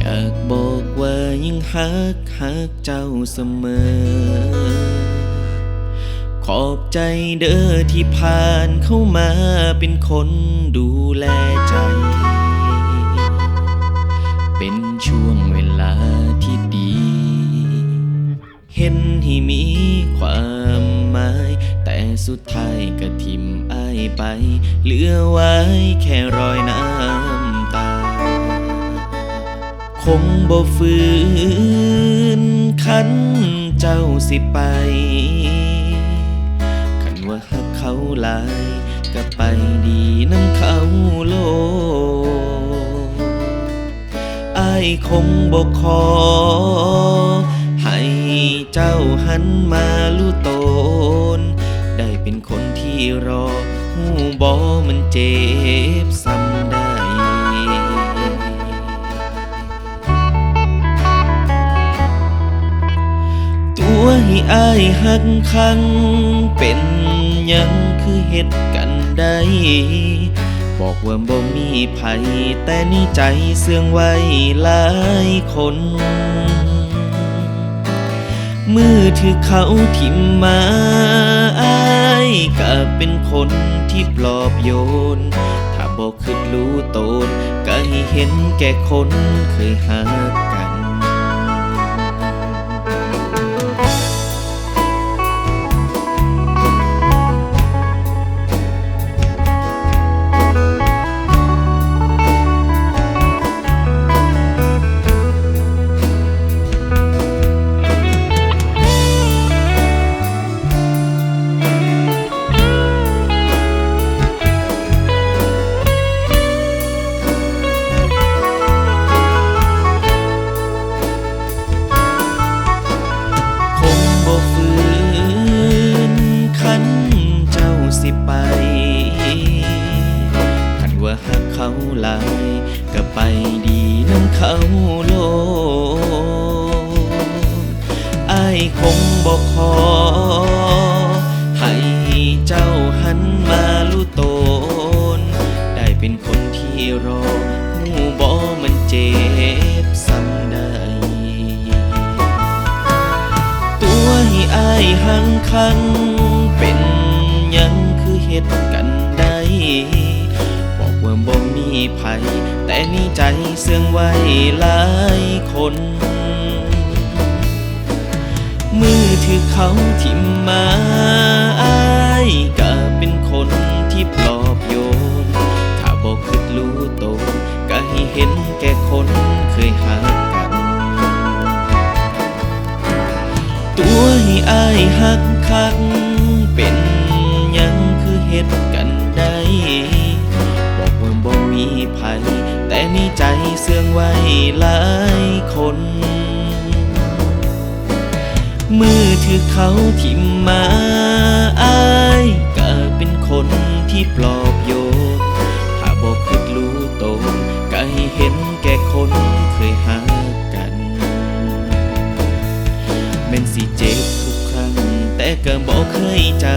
ຢາກບອກວ່າຍັງຮັກ, ຮັກເຈົ້າສະເໝີ. ຂອບໃຈເດີທີ່ຜ່ານເຂົ້າມາເປັນຄົນດູແລໃຈ, ເປັນຊ່ວງເວລາທີ່ດີ ເຮັດໃຫ້ມີຄວາມໝາຍ, ແຕ່ສຸດທ້າຍກໍຖິ້ມອ້າຍໄປ, ເຫຼືອໄວ້ແຄ່ຮອຍນ້ຳຕາ. ຄົງບໍ່ຟື້ນຄັນເຈົ້າຊິໄປ, ຄັນວ່າຮັກເຂົາຫຼາຍ ກໍໄປດີນຳເຂົາໂລດ. ອ້າຍຄົງບໍ່ຂໍໃຫ້ເຈົ້າຫັນມາຮູ້ຕົນ, ໄດ້ເປັນຄົນທີ່ລໍ, ຮູ້ບໍ່ມັນເຈັບສ່ຳໃດ. ຕົວະໃຫ້ອ້າຍຮັກຄັງ ເປັນຫຍັງຄືເຮັດກັນໄດ້? ບອກວ່າບໍ່ມີໃຜ, ແຕ່ໃນໃຈເຊື່ອງໄວ້ຫຼາຍຄົນ. ມື້ຖືກເຂົາຖິ້ມມາ, ອ້າຍກໍເປັນຄົນທີ່ປລອບໂຍນ. ຖ້າບໍ່ ຄິດຮູ້ຕົນ ກໍໃຫ້ເຫັນແກ່ຄົນເຄີຍຮັກກັນ. ຄົງບໍ່ຟື້ນຄັນເຈົ້າຊິໄປ, ຄັນວ່າຮັກເຂົາຫຼາຍ ກໍໄປດີນຳເຂົາໂລດ. ອ້າຍຄົງບໍ່ຂໍໃຫ້ເຈົ້າຫັນມາຮູ້ຕົນ, ໄດ້ເປັນຄົນທີ່ລໍ, ຮູ້ບໍ່ມັນເຈັບສ່ຳໃດ. ຕົວະໃຫ້ອ້າຍຮັກຄັງ ເປັນຫຍັງຄືເຮັດກັນໄດ້? ບອກວ່າບໍ່ມີໃຜ, ແຕ່ໃນໃຈເຊື່ອງໄວ້ຫຼາຍຄົນ. ມື້ຖືກເຂົາຖິ້ມມາ, ອ້າຍກະເປັນຄົນທີ່ປລອບໂຍນ. ຖ້າບໍ່ຄິດຮູ້ຕົນ, ກະໃຫ້ເຫັນແກ່ຄົນເຄີຍຮັກກັນ. ຕົວະໃຫ້ອ້າຍຮັກຄັກ ເປັນຫຍັງຄືເຮັດກັນໄດ້? ບອກວ່າບໍ່ມີໃຜ, ແຕ່ໃນໃຈເຊື່ອງໄວ້ຫຼາຍຄົນ. ມື້ຖືກເຂົາຖິ້ມມາ, ອ້າຍກະເປັນຄົນທີ່ປລອບໂຍນ. ຖ້າບໍ່ຄິດຮູ້ຕົນ, ກະໃຫ້ເຫັນແກ່ຄົນເຄີຍຮັກກັນ. ແມ່ນຊິເຈັບທຸກຄັ້ງ, ແຕ່ກໍບໍ່ເຄີຍຈາ